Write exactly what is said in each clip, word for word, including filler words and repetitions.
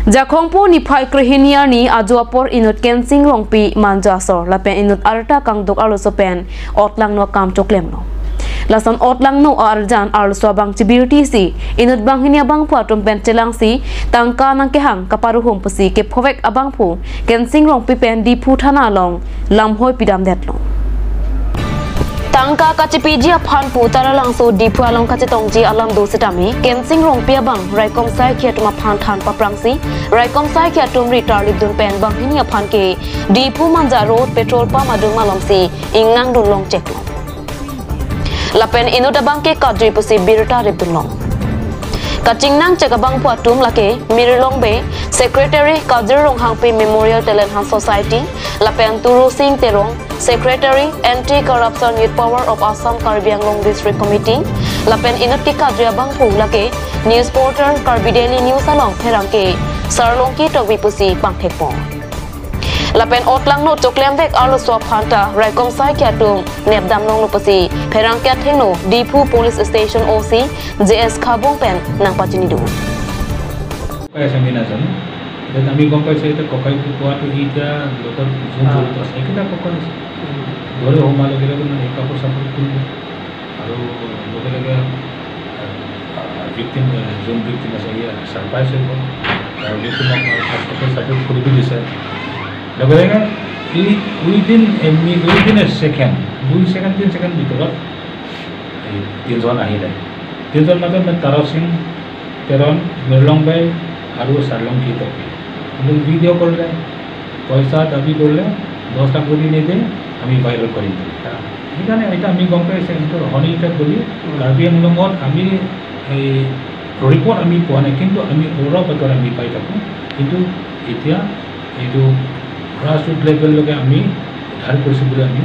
Jakhong pu niphai krehini arni ajo apor inut Kensing Rongpi Manja asor lapen inut arta kangduk arloso pen otlangno akam choklemlo. Lason otlangno arjan arloso abang chibirti si inut banghini abangphu atum pen chelangsi tangka nangkehang kaparuhum pusi kephovek abangphu Kensing Rongpi pen Diphu thana along lamhoi pidamdetlo. Tangka kachipiji aphan pu Taralangso Diphu along kachetongji alam do setame, Kensing Rongpi abang raikom saikhi atum aphan than paprangsi, raikom saikhi atum ri tarlipdun pen banghini aphan ke Diphu Manja Road petrol pump adung malomsi ingnangdun longcheklo. Lapen inut abang ke kadri pusi birta ripdunlong. Kachingnangchek abangphu atum lake Mirlong Bey, Secretary Kajir Ronghangpi Memorial Talent Hunt Society, lapen Turu Sing Terong, Secretary Anti Corruption Youth Power of Assam Karbi Anglong District Committee, lapen inut kekadri abangphu lake news portal Karbi Daily News along pherangke Sarlongki Tokbi pusi pangthekpo. Lapen otlangno choklemvek arloso aphan ta raikom saikhi atum nepdamlonglo pusi pherangke athengno Diphu Police Station O C J S Khabung pen nangpachinidun. ককাই আছে, আমি নাজানো। এতিয়া আমি গম পাইছো, এতিয়া ককাই কোৱাটো সি এতিয়া লগত যোন আ। জড়িত আছে, একেটা ককাই আছে। উম। ঘৰে সোমোৱাৰ লগে লগে মানে এই কাপোৰ চাপোৰ খুলিব আৰু লগে লগে, আ, আ, ভিক্টিম, আ, যোন ভিক্টিম আছে, সি ছাৰপ্ৰাইজ হৈ গ'ল। আৰু ভিক্টিমক ছাপোৰ্ট খুলি দি দিছে। লগে লগে এই within a me-, within a second, দুই ছেকেণ্ড, তিনি ছেকেণ্ড ভিতৰত এই তিনিজন আহিলে। তিনিজন মাজত মানে তাৰা সিং, তেৰণ, মিৰলং বাই আৰু চাৰলং কিটক। কিন্তু ভিডিঅ' কৰিলে, পইচা দাবী কৰিলে, দহ লাখ যদি নিদিয়ে, আমি ভাইৰেল কৰিম বুলি। সেইকাৰণে এতিয়া আমি গম পাইছে, সেইটো হনি ট্ৰেপ বুলি। উম। কাৰ্বি আংলঙত আমি এই ৰিপৰ্ট আমি পোৱা নাই, কিন্তু আমি উৰা বাতৰি আমি পাই থাকোঁ। কিন্তু এতিয়া এইটো গ্ৰাছৰুট লেভেললৈকে আমি উদ্ধাৰ কৰিছোঁ বুলি আমি,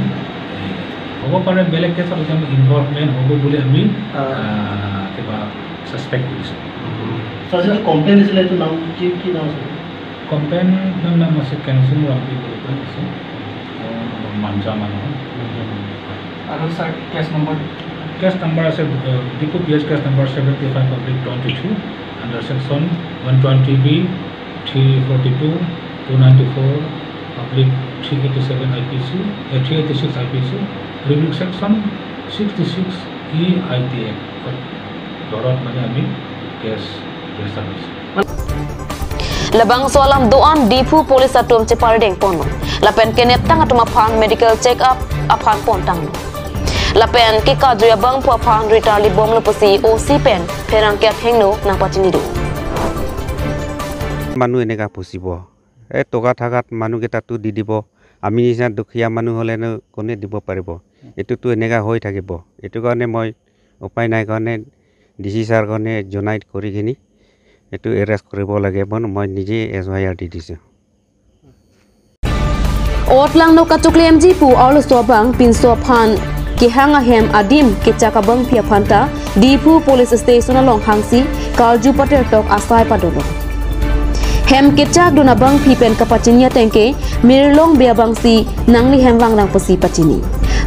এই, হ'ব পাৰে বেলেগ কেছত আমি ইনভলভমেণ্ট হ'ব বুলি আমি, অ। আহ, কিবা ছাছপেক্ট কৰিছোঁ। ছাৰ, যিটো কমপ্লেইন দিছিলে, এইটো নাম কি, কি নাম আছিলে? কমপ্লেইণ্টৰ নাম আছে কেনচুং ৰংপি বুলি কয় আছে। তেওঁ মাঞ্জা মানুহ। আৰু sir, case number? Case number আছে, আহ, Diphu P S case number seventy five oblique twenty two, under section one twenty B, three forty two, two ninety four, oblique three eighty seven I P C, এ, three eighty six I P C, review section sixty six E I T act. ধৰত মানে আমি case register কৰিছোঁ। Labangso alam do-an Diphu police atum chepardeng ponlo. Lapen keneptang atum aphan medical check up aphan pontanglo. Lapen kekajui abangphu aphan ri tarlibomlo pusi O C pen pherangke athengno nangpachinidun. মানুহ এনেকা পুচিব, এই টকা থাকাত মানুহকেইটাতো দি দিব। আমি নিচিনা দুখীয়া মানুহ হ'লেনো কোনে দিব পাৰিব? এইটোতো এনেকা হৈ থাকিব। এইটো কাৰণে মই উপায় নাই কাৰণে ডি চি ছাৰ কাৰণে জনাই কৰি কিনি এইটো এৰেষ্ট কৰিব লাগে বুলি মই নিজে এফ আই আৰ দি দিছোঁ। Otlangno kachoklemji pu arloso abang pinso aphan kehang ahem adim kechak abangpi aphan ta Diphu Police Station along hangsi karju patertok asai padolo. Hem kechakdun abangpi pen kapachini ateng ke Mirlong Bey abangsi nangli hem vangrang pusi pachini.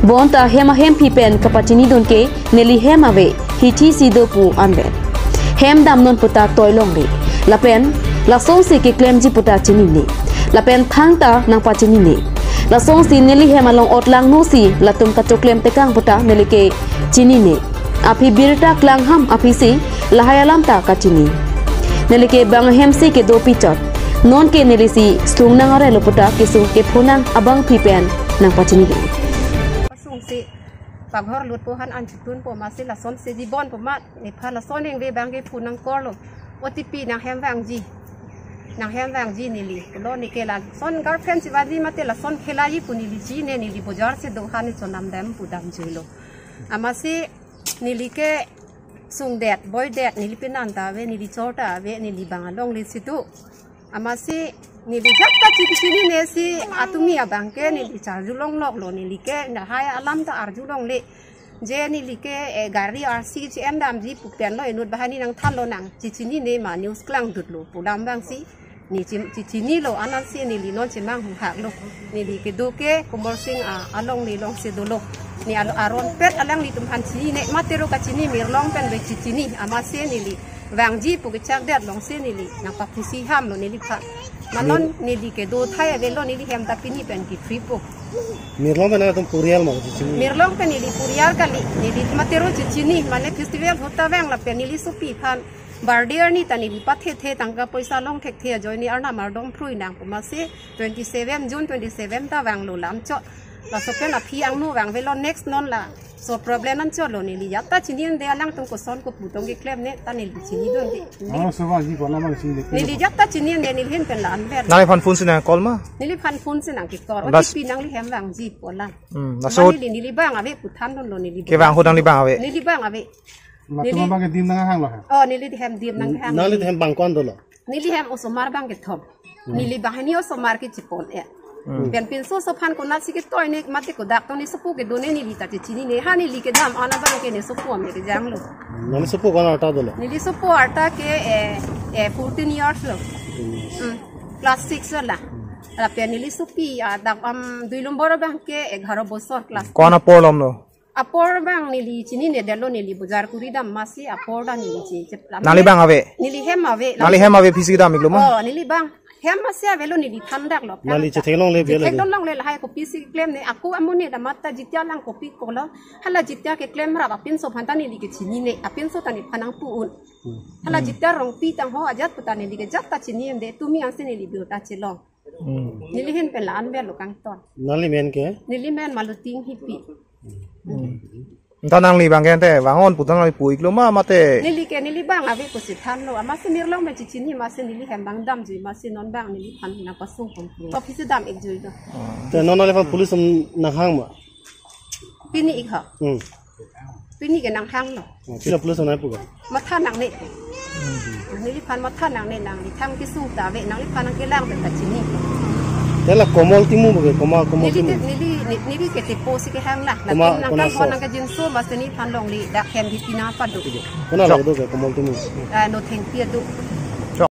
Bonta hem ahempi pen kapachinidun ke neli hem ave, hithi si do pu anvet. Hem damnon puta toi longle. Lapen lasonsi keklemji puta chinine. Lapen thangta nangpachinine. Lasonsi neli hem along otlangno si latum kachoklem tekang puta neli ke chinine. Aphi birta klangham aphisi lahai alam ta kachini. Neli ke bang ahemsi kedo pichot. Non ke neli si sung nang arelo puta kesung kephonang abangpi pen nangpachinidun. Sungsi paghor lutpo han an chitun po masi lason siji bon po ma nepha lason eng ve bang ke phone nangkorlo. O T P nang hem vangji. Nang hem vangji neli. Lo ne ke lason girlfriend si vangji mate lason khelaji pu neli chine neli bojar si do han ne chonam dam pu damjuilo. Amasi neli ke sungdet, boidet, neli penan ta ave, neli chor ta ave, neli bang alongle si do. Amatsi neli jat ta chini chinine si atumi abang ke neli charjulong loklo neli ke lahai alam ta arjulongle. Je neli ke, eh, gari R C chi-en damji pu penlo inut banghini nangthanlo nang chichinine ma news klangdutlo pu alam abangsi ne chi-, chichinilo anansi neli non chemang hunghaklo. Neli kedo ke Kumar Singh a, alongle alongsi dolo. Ne alo aron pet alanglitum aphan chinine matero kachini Mirlong pen ave chichini amatsi neli Vangji pu kechak det alongsi neli nangpapusi hamlo neliphan. Ma non neli kedo thai avelo, neli hem ta pini pen kepri po. Mirlong pen atum purial ma kachini. Mirlong pen neli purial kali, neli matero chechini, mane festival ahut ta vang lapen neli sopi aphan birthday arni ta neli pathethe tangka poisa long thekthe ajoine arnam ardom phrui nang pu masi twenty seven, June twenty seven ta vanglo lamchot. Laso pen aphi angno vang avelo next non la. So problem anchotlo, neli ajat ta chini un-e, alangtum koson kopu tong keklem ne ta neli chinidunde. Ano so vangji pu alam abang chini. Neli ajat ta chini un-e, neli ahin pen la-an ver. Nangliphan phone si nang call ma? Neliphan phone si nangke-call. O T P nangli hem vangji pu alam. Hmm, ma laso neli, neli abang ave pu thandunlo neli. Kevang ahut nangli abang ave? Neli abang ave. Latum neli abang ke dim nanghanglo ha? Oh, neli ahin dim nanghang. Nangli ahin abang ko-an dolo? Neli hem osomar abang kethom. Hmm. Neli banghini osomar kechipon-e. Hmm. Pen pinso aso aphan konatsi ketoi ne mate kodak tong ne sopo kedo ne neli ta chechinine, ha neli kedam an abang ke ne sopo ame kejanglo. Nangli sopo ko-an arta dolo? Neli sopo arta ke, eh, eh, fourteen years lo. Hmm. Hmm. Class six lo la. Hmm. Lapen neli sopi, ah, dak, um, dui nombor abang ke egharo bosor class. Ko-an apor lom lo? Apor abang neli chinine detlo, neli bojar kuri dam masi apor ta neli chi chep lam. Nangli abang ave? Neli hem ave. Nangli hem ave aphi si dam iklo ma? Oh, neli abang hem masi avelo, neli thandaklo. Nangli chetheklongle avelo? Chetheklongle lahai kopi si klem ne, ako amonit amat ta jitya lang kopi kolo. Hala jitya keklem rap apinso aphan ta neli kechinine, apinso ta nephan nangpu un. Hmm. Hala jitya rongpi tangho ajat pu ta neli ke ajat ta chini un-e, tumi ansi neli bill ta chelong. Hmm. Neli ahin pen la-an verlo kangton. Nangli men ke? Neli men Maluti Enghipi. Hmm. Anta nangli abang ke ante vang-un pu ta nangli pu iklo ma mate? Neli ke neli abang ave pusi thanlo. Amatsi mirlong pen chechini, amatsi neli hem abang damji, amatsi non abang neliphan nangpasung pon pu. Office dam ikjuilo. Te non nangliphan police atum nanghang ma? Pini ik ha. Hmm. Pini ke nanghanglo. Oh, pini police atum nangpu ke? Matha nangne. Neliphan matha nangne, nangli thang kesung ta ave, nangliphan nangkelang pen ta chini. Te la Komol Timung ke, koma Komol Timung? Neli, neli, neli ke tepo si kehang la. Koma, lapen kona nangkang so? Nangkejinso masi neliphan longle, dak hem hipi nangpado. Konat lo do ke Komol Timung? Ah, Nothengpi ado.